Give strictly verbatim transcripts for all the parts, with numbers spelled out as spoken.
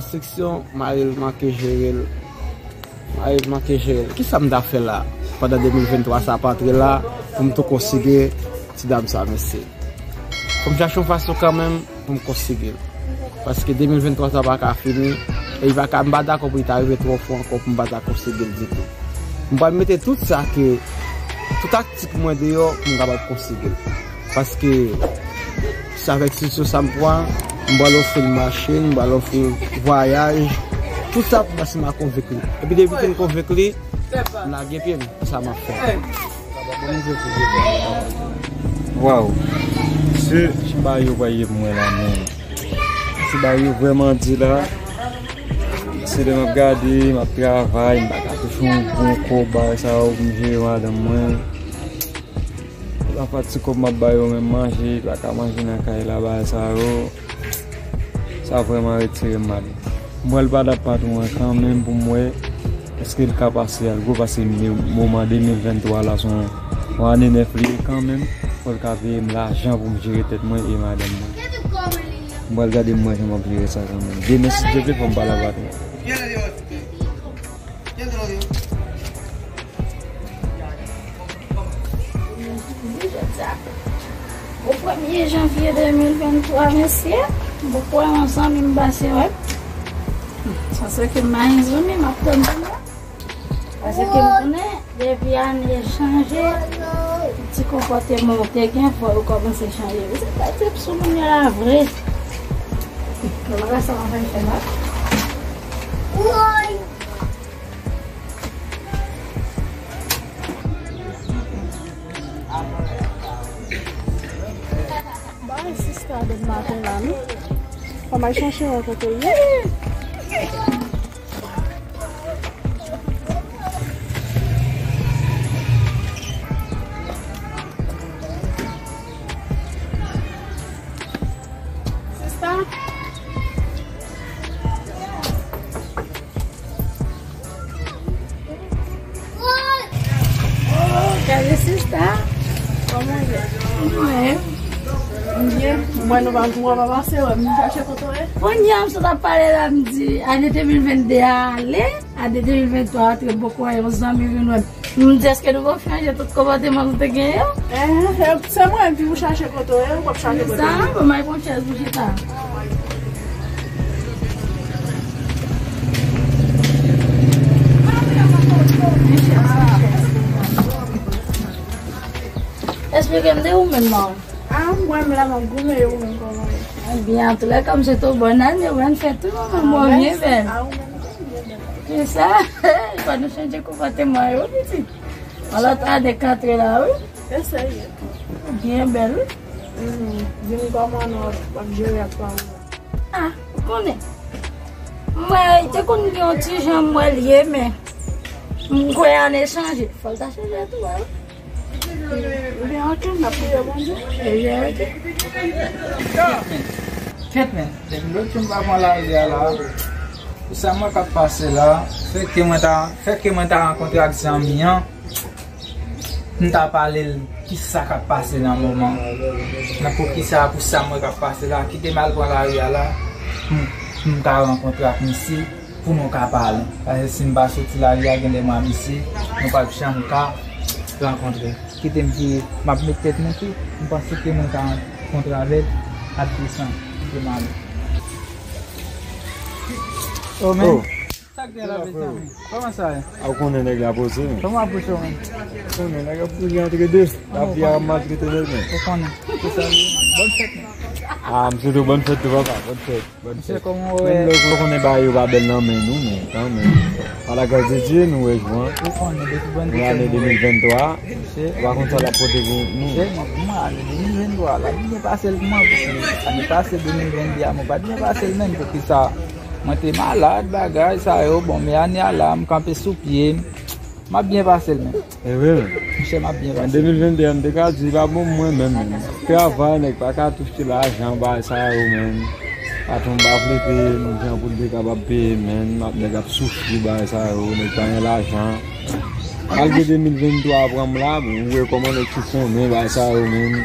Restriksyon, mari l manke jere l. Mari l manke jere l. Kisa m ta fè la? Pandan de mil venntwa sa ap antre la, pou m tou konsidere ti dam sa, mesye. Fò m chache yon fason kanmenm pou m konsidere l. Paske de mil venntwa sa pa ka fini. E li pa ka, m pa dakò pou li ta rive twò fwa ankò pou m pa ta konsidere l ditou. M pral mete tout sa ke, tout aktik mwen deyò pou m kapab konsidere l. Paske se avèk sitiyasyon sa m pran, m pral ofri l machin, m pral ofri l vwayaj, tout sa pou paske m a konvenk li. Epi depi ke m konvenk li, m lage pye m, se sa m ap fè. Waw. Se, se bagay yo pa ye pou mwen la, men. Se bagay yo vrèman di la. Se lè m ap gade, m ap travay, m pa ka touche yon bon kòb, bagay sa yo, pou m jere madanm mwen. Pafwa ti kòb m ap ba yo menm manje, pa ka manje nan kay la, bagay sa yo. Sa vrèman retire m mal. M pral pale ak patwon an kanmenm pou m wè èske l ka pase al gwo, paske m, moman de mil venntwa la se yon, yon ane nèf li ye kanmenm. Fò l ka peye m lajan pou m jere tèt mwen e madanm mwen. M pral gade m wè jan m ap jere sa kanmenm. Demen, si Dye vle, fò m pale ak patwon an. Jodi a, o premye janvye de mil venntwa, mesye, m kwè yon zanmi m pase wè m. Sa se ke m pa gen zanmi, m ap tann zanmi. Paske m konnen, depi ane chanje, ti konpòteman w te gen, fò yo kòmanse chanje. Ou se pa tip sou moun yo la vre. Yo pa ka sa w ap fè la. Bay sista de maten la, non? Fò m al chache wè kote l ye. Sista? Oh, gade sista. Kòman w ye? Mwen. Mwen, nou pa, nou pa pase wè m chache kote w ye. Kounye a, m sot ap pale la, m di, ane de mil vennde a ale, ane de mil venntwa a antre, m poko wè yon zanmi vin wè m. M di, èske nou poko chanje tout konpòteman nou te gen yo? Eh, se mwen ki pou chache kote w ye, ou p ap chache kote m. Sa, bon, m al pran chèz pou chita. Esplike m de ou menm non. Ah, mwen, m la, m ap goumen, e ou menm, kòman w ye? Byen, antoulèka, m swete w bòn ane, bòn fèt tou, manman, byen bèl. Ah, ou menm tou, byen bèl. Kisa? Fò nou chanje konpòteman yo, pitit. Yon lòt ane k antre la, wi. Eseye. Ou byen bèl, wi. Mm, di m kòman nou ap jere ak paran w? Ah, ou konnen. M wè, te konn gen yon ti jan m wè l ye, men m kwè ane chanje. Fò l ta chanje tou, wi. Ebyen, ok, n ap priye Bondye. Ebyen, ok. Kèt, men, depi lòt jou m pa pran lari a la, pou sa m wè k ap pase la, fè ke mwen ta, fè ke mwen ta rankontre ak zanmi an, m ta pale l kisa k ap pase nan moman, nan poukisa, pou sa m wè k ap pase la, kite m al pran lari a la, pou m, pou m ka rankontre ak misye. Pou nou ka pale. Paske si m pa soti lari a, gen de mwa misye, nou p ap janm ka rankontre. Kite m vire, m ap met tèt mwen tou. M panse ke mwen ka rankontre avè l ap desann. Kite m ale. Oh, men. Oh. Sa k gen la, mezanmi? Kòman sa ye? A, ou konnen nèg la poze, men. Kòman ap poze, men? Ou konnen nèg ap poze antre de. Lavi a maltrete nèg, men. Ou konnen. Se sa li ye. Bòn fèt, men. Ah, m swete w bòn fèt tou, papa. Bòn fèt. Misye, kòman w wè? Menm lè w konnen bagay yo pa bèl nan men nou, men kanmenm, pa la gras de Dye, nou wè jou an. Ou konnen, depi bòn de ane de mil venntwa, ou pa konn sa l ap pote pou nou. Misye, mwen, mwen, ane de mil venntwa la, li byen pase l pou mwen, paske ane pase, de mil vennde a, mwen pa t byen pase l menm, poukisa mwen te malad, bagay sa yo, bon, men ane a la, m kanpe sou pye m, m ap byen pase l menm. E vre, men. Monchè, m ap byen pase. An de mil vennde a, m te ka di, li pa bon pou mwen menm, menm. Travay, nèg pa ka touche lajan, bagay sa yo, menm. Patwon pa vle peye m jan pou l te kapab peye m, menm. M ap, nèg ap soufri, bagay sa yo, nèg pa gen lajan. Malgre de mil venntwa pran m la, bon, ou wè kòman nèg tou konnen, bagay sa yo, menm.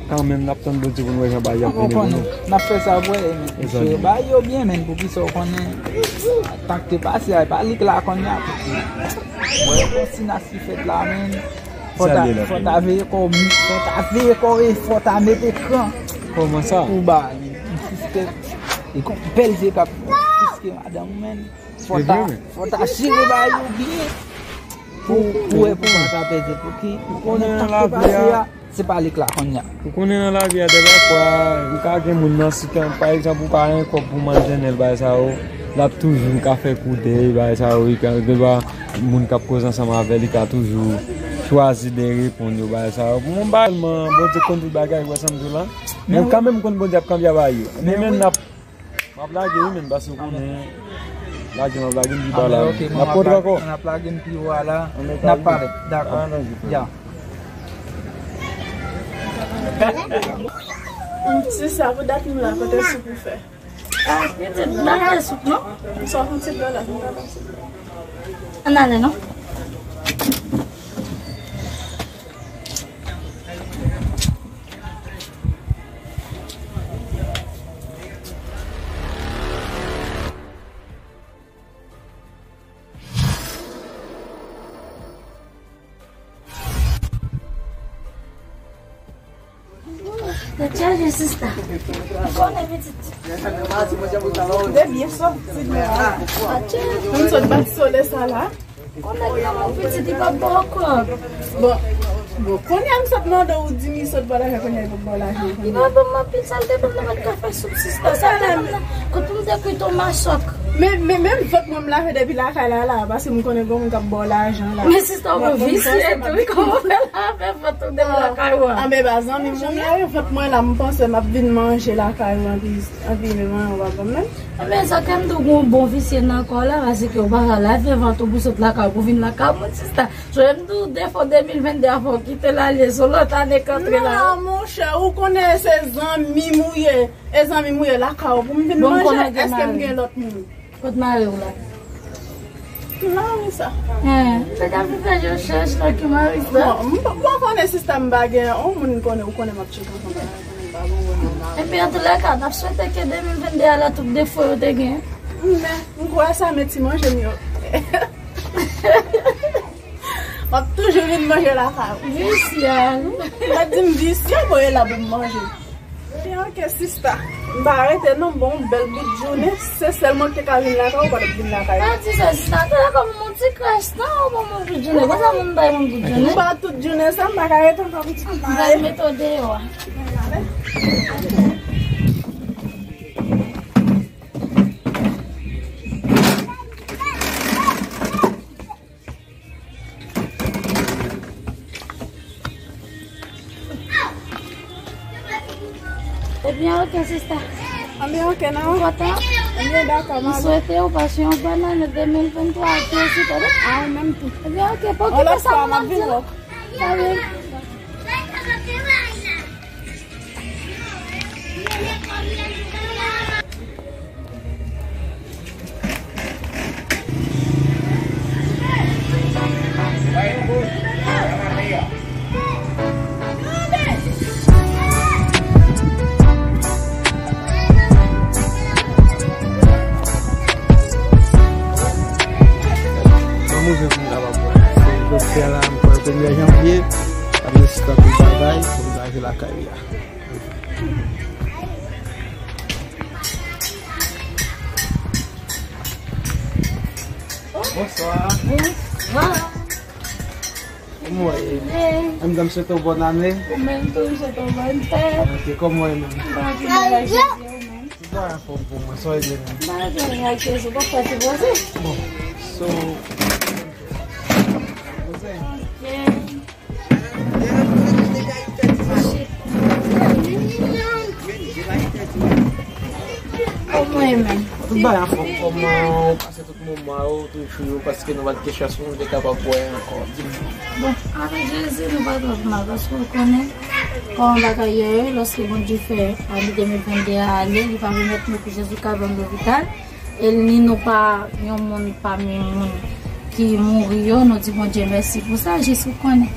Kanmenm, n ap tann Bondye pou n wè jan bagay ap vini pou nou. N ap fè sa pou wè, men. Mezanmi. Bagay yo byen, men, poukisa w konnen, tan k te pase a, e pa li k la kounye a, poukisa. Mwen, bon, si n a si fèt la, men, fò ta, fò ta veye kò w, fò ta veye kò w, e fò ta mete kran. Kòman sa? Pou ba li. Li fiske, li gon bèl je k ap fiske madanm ou, men. Fò ta, fò ta jere bagay yo byen. Pou, pou wè, pou pa ta pèdi, pou ki, nan tan k te pase a, se pa li k la kounye a. Ou konnen nan lavi a, dèfwa, ou ka gen moun nan, si, pa egzanp, ou pa gen kòb pou manje, nèl bagay sa yo, l ap toujou ka fè kou dèy, bagay sa yo, li ka, dèfwa, moun k ap koze ansanm avè l, li ka toujou chwazi de reponn yo, bagay sa yo. Pou mwen, ba, tèlman, Bondye konn tout bagay, ou wè sa m di w la. Men kanmenm, m konn Bondye ap kanbye bagay yo. Men, men, n ap M ap lage wi, men, paske w konnen, lage m ap lage m pi ba la. N ap kontre ankò. N ap lage m pi wo a la. N ap pale. Dakò. Ya. Sista, pou dat nou la, kote soup ou fè? Ah, pitit, m pa fè soup, non. Sa w fè ti blan la, m pa fè soup. Ann ale, non. Tèt chaje, sista. Konnen pitit. Te byen sòti la. Menm sòt bat sole sa la. Konnen manman pitit li pa ba w kòb. Bon, bon, kounye a m sot mande w di m li sot ba w lajan, kounye a li pa ba w lajan. Li pa ban m anpil, sa l te ban m nan pa t ka fè soup, sista. Sa l te ban m nan, kote m te kwit yon masòk. Men, men, menm vant mwen m lave depi lakay la, la, paske m konnen gen moun k ap ba w lajan la. Men sista, ou visye tou wi, kòman w fè lave vant ou depi lakay ou a? Anben, ba zanmi m, m lave vant mwen la, m panse m ap vin manje lakay ou anpi, anpi men manyen w pa ban m menm. Ebyen, sa k fè m di w gen yon bon visye nan kò w la, paske w pa ka lave vant ou pou sot lakay ou pou vin lakay moun, sista. Sonje m di w, defo de mil venn de a, fò w kite l ale, se yon lòt ane k antre la. Non, monchè, ou konnen se zanmi m ou ye. E zanmi m ou ye, lakay ou pou m vin manje, èske m gen lòt moun? Kot mari w la? Ki mari sa? Hen, se ka vin fè je chèch la, ki mari sa? Bon, m pa, m pa konnen sista, m pa gen yon moun konnen, ou konnen m ap tcheke ansanm avè l, konnen m pa gen yon moun mari. Epi antoulèka, n ap swete ke de mil venn de a la tout defo yo te gen. Men, m kwè sa, men ti manje m yo. M ap toujou vin manje lakay ou. Visye a wi. Ou pa di m visye, bon, e la pou m manje. Ebyen, oke, sista. M pa rete non, bon, bèl bout jounen. Se sèl mwen ki te ka vin lakay ou, ou pa t ap vin lakay ou. Pa di sa, sista. Te lakay mwen yon ti krèch tan, ou ban mwen bout jounen. Konsa moun bay moun bout jounen. M ba tout jounen sa, m pa ka rete ankò pou ti. M pral mete w deyò a. Ebyen, oke, sista. Anben, oke, non? Ou kontan? Anben, dakò, m swete ou pase yon bòn ane de mil venntwa ak Jezi, tande? A, ou menm tou. Ebyen, oke, pa okipe sa moun ap di non. Sa vle. Ban m ouvri pou m kapab wè. Se doktè la, m kwè premye janvye, ap resite anpil bagay, pou m rive lakay li a. Bonswa. Bonswa. Kòman w ye? Byen. Mwen menm, m swete w bòn ane. Ou menm tou, m swete w bòn fèt. Ok, kòman w ye menm? M pa pi mal, Jezi, ou menm? Tout bagay anfòm pou mwen, sa w ye menm? Bagay ak Jezi, w pa fè ti poze. Bon, so, poze. Ok. Kòman w ye menm? Tout bagay anfòm, kòman w pase tout moman yo, tou jou yo, paske nou pa t gen chans pou nou te kapab wè ankò. Bon, avèk Jezi, nou pa twò mal, paske w konnen kòman bagay yo ye, lòske Bondye fè ane de mil venn de a ale, li pa remèt nou pou Jezi ka vann lopital. E ni nou pa yon moun pami moun ki mouri yo, nou di Bondye mèsi pou sa, jis ou konnen.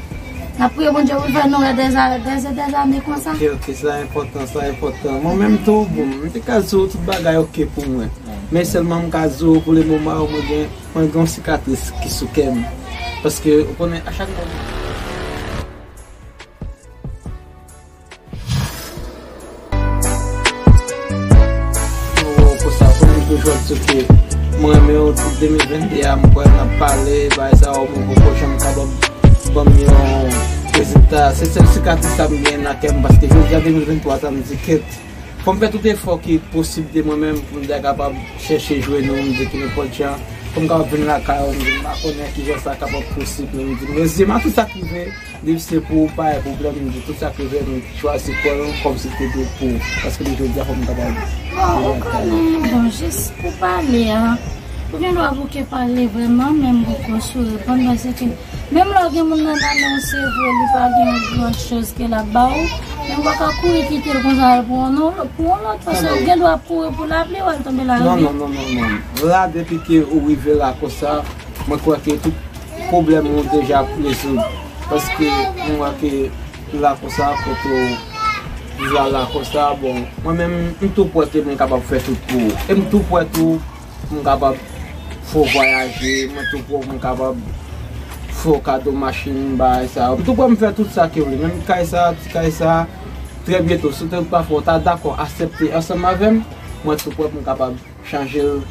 N ap priye Bondye pou l fè nou wè dèzane, dèzane, dèzane konsa. Ok, ok, sa enpòtan, sa enpòtan. Mwen menm tou, bon, m te ka di w tout bagay ok pou mwen. Men sèlman m ka di w pou le moman, mwen gen, mwen gen yon sikatris ki sou kè m. Paske, ou konnen, a chak moman. Yo, konsa, pou nou toujou di ke mwen renmen yo tout de mil vennde a, m kwè n ap pale, bagay sa yo, mwen poko janm kapab ban m yon rezilta. Se sèl sikatris sa m gen nan kè m, paske jodi a de mil venntwa sa m di, kèt, fò m fè tout efò ki posib de mwen menm pou m ta kapab chèche jwenn ou, m di ki nenpòt jan, pou m kapab vin lakay ou, m di m pa konnen kijan sa kapab posib, men m di m rezime a tout sa k rive. Li se pou ou, pa gen pwoblèm, m di tout sa k rive, m chwazi kwè yo kòmsi te dwe pou ou. Paske li jodi a fò m kapab. Bon, ou konnen, bon, jis pou pale a, ou gen dwa bouke pale vrèman, men m poko sou reponn, paske menm lè w gen moun nan nan men w, se vre, li pa gen gran choz ke l ap ba ou, men ou pa ka kouri kite l konsa al pou yon, pou yon lòt, paske ou gen dwa ap kouri pou l ap li, w al tonbe lari. Non, non, non, non, non. La, depi ke ou rive la konsa, mwen kwè ke tout pwoblèm ou deja rezoud. Paske m wè ke la konsa, kote w la, la konsa, bon, mwen menm, m tou prè ke m kapab fè tout pou ou. E m tou prè tou pou m kapab fè w vwayaje, mwen tou prè pou m kapab fè w kado machin, bagay sa yo. M tou prè pou m fè tout sa ke w vle. Menm kay sa, ti kay sa, trè byento, si w te pa fè, w ta dakò aksepte ansanm avè m, mwen tou prè pou m kapab chanje l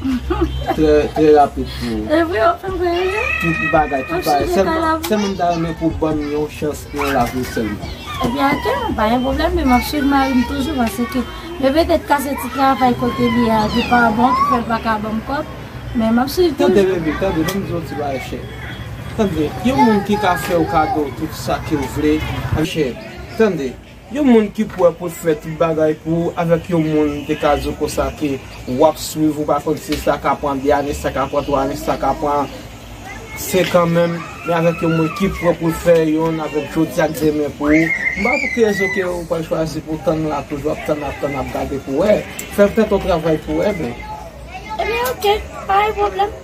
trè, trè rapid pou ou. E vre, w ap fè m vwayaje? Tout bagay, tout bagay. Sèlman, sèlman m ta renmen pou w ban m yon chans nan lavi w sèlman. Ebyen, ok, pa gen pwoblèm, men m ap swiv mari m toujou, paske men petèt ka se ti travay kote li a, ki pa bon, ki fè l pa ka ban m kòb, men m ap swiv toujou. Tande, baby, tande, ban m di w yon ti bagay, chè. Tande, yon moun ki ka fè w kado tout sa ke w vle, chè, tande. Yon moun ki prè pou l fè tout bagay pou ou, avèk yon moun, m te ka di w konsa ke w ap swiv, ou pa konn si sa ka pran de ane, sa ka pran twa ane, sa ka pran senk an menm, men avèk yon moun ki prè pou l fè yonn avèk jodi ak demen pou ou, m pa pou ki rezon ke ou pral chwazi pou w tann la toujou, ap tann, ap tann, ap gade pou w wè. Fè, fè ton travay pou w wè, men. Ebyen, ok, pa gen pwoblèm.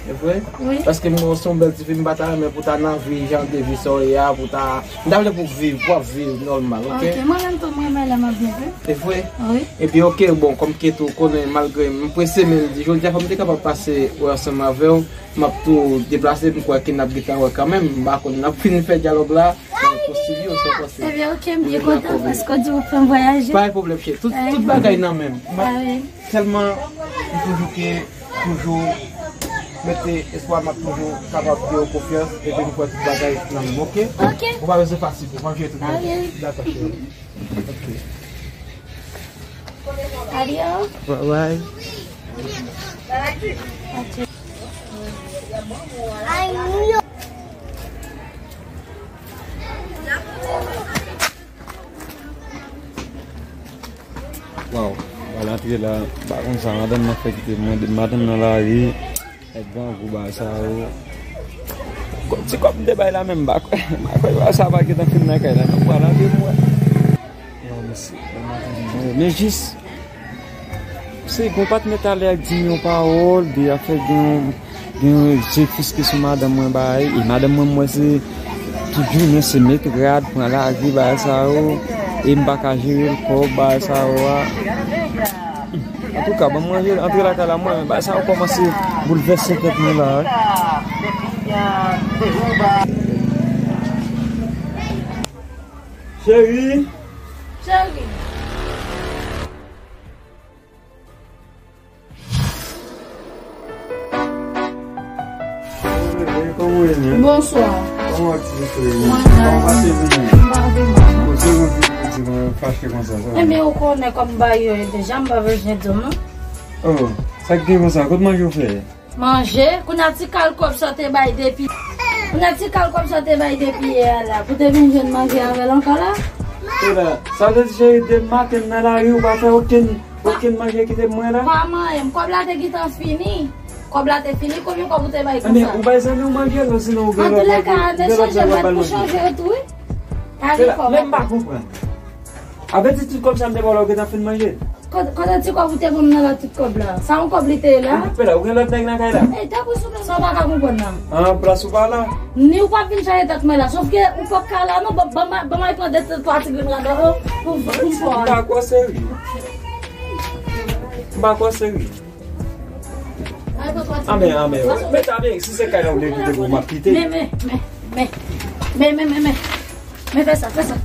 E vre? Wi. Paske m wè w se yon bèl tifi, m pa ta renmen pou ta nan vi, jan de vi sa w ye a, pou ta, m ta vle pou w viv, pou w ap viv nòmal, ok? Ok, mwen menm tou, mwen renmen lè m ap viv, wi. E vre? Wi. Epi, ok, bon, kòm ke tou konnen, malgre m prese, men m di, jodi a, fò m te kapab pase wè ansanm avè w, m ap tou deplase, m kwè ke n ap gentan wè kanmenm, m pa konn, n ap fin fè dyalòg la, men posib yo, sa w panse? Ebyen, ok, m byen kontan, paske w di w fè m vwayaje. Pa gen pwoblèm, cheri, tout, tout bagay nan men m. Sèlman, m toujou ke, toujou mete espwa, m ap toujou kapab fè w konfyans, epi m kwè tout bagay nan men m, ok? Ok. Ou pa bezwen fatige, w ap jere tout bagay. Dakò, cheri. Ok. Adios. Bye bye. Ok. Waw, m al antre la, m pa konn sa madanm nan fè kite m, mande madanm nan lari, nèg grangou bagay sa yo. Ti kòb m te bay la menm, m pa kwè, m pa kwè bagay sa pa gentan fin nan kay la, non, m pral antre pou wè. Non, mesye, men jis, se gon patnè talè a k di m yon pawòl de afè gen, gen yon egzijans ke sou madanm mwen bay, e madanm mwen, m wè se tout jounen se met rad, pran lari, bagay sa yo, e m pa ka jere l kòb, bagay sa yo a. Antouka, ban m ranje, antre lakay la, mwen, bagay sa yo kòmanse boulvèse tèt mwen la, wi. Cheri. Cheri. Bebe, kòman w ye menm? Bonswa. Kòman w ti cheri? Mwen la. Kòman pase jounen? M pa vin mal. Bon, se yon fi ki di mwen fache konsa, sa. Ebyen, ou konnen kòm m ba yo yo deja, m pa bezwen di w, non. Oh, sa k gen konsa? Kot manje w fè? Manje? Kounye a ti kal kòb sa w te bay depi. Kounye a ti kal kòb sa w te bay depi yè a la. Pou te vin jwenn manje avè l ankò la? Se la. Sa vle di, cheri, de maten m nan lari, ou pa fè okenn, okenn manje kite mwen la? Pa manyen m. Kòb la te gentan fini. Kòb la te fini. Konbyen kòb ou te bay konsa? Ebyen, ou bay zanmi w manje l, non, sinon ou gen lòt, ou gen lòt nèg w ap ba l manje. Antouka, mesye, jan pou chanje tou, wi. Pa gen kòb. Men m pa konprann. Avè di tout kòb sa m te ba w la, ou gentan fin manje l? Kote, kote ti kòb ou te ban m nan la, tout kòb la? Sa yon kòb li te ye la? Ou koupe la, ou gen lòt nèg nan kay la? Ey, tanpri souple, sa w pa ka konprann la. An, plas ou pa la? Ni ou p ap vin chanje tèt mwen la. Sòf ke ou p ap ka la, non. Ban, ban, ban, ban m al pran de, twa ti grenn radan, oh, pou, pou m fè. M pa kwè w serye. M pa kwè w serye. Anmè, anmè. Mèt anmè, si se kay la ou vle kite pou m ap kite. Men, men, men, men. Men, men, men, men. Men fè sa, fè sa.